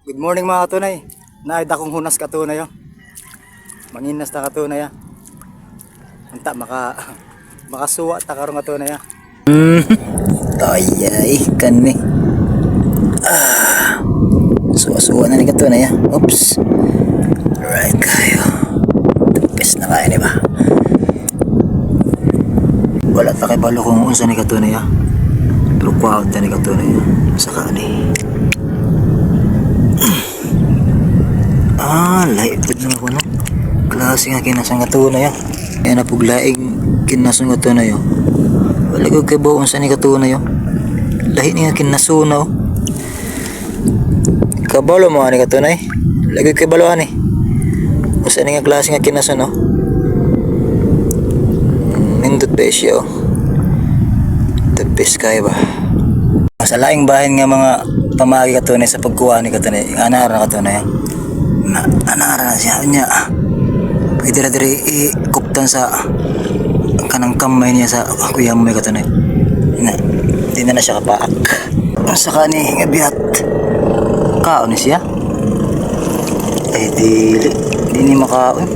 Good morning, mga katunay. Naay dakong hunas, katunay, oh. Manginas ta, katunay, ah. Unta makasuwa ta karon, katunay, ah. Ay, ay, kani. Ah, suwa-suwa na ni katunay, ah. Oops. Right kayo. The best na kayo, di ba? Wala ta kay balo kung unsa ni katunay, ah. Pero kwaon ta ni katunay, ah. Saka ni. Ah, lahi pud na ako, no? Klase nga kinasang katunay, ah. Kaya na puglaing kinasang katunay, oh. Wala ko kay unsa ni katunay, oh. Lahi ni nga kinasuna, oh. Kabalo mo ani, katunay. Lagi kay balo ani. Unsa ni nga klase nga kinason, oh. Nindot ba siya, oh. The best kayo ba? Sa laing bahin nga mga pamagi, katunay, sa pagkuha ni katunay, anara na katunay, ah. Na anara na siya niya. Pwede ra diri ikuptan sa kanang kamay niya sa kuya mo, katunay. Na, di na na siya kapaak. Sa kani nga bihat. Kaon ni siya? Ay, dili. Di ni makaon.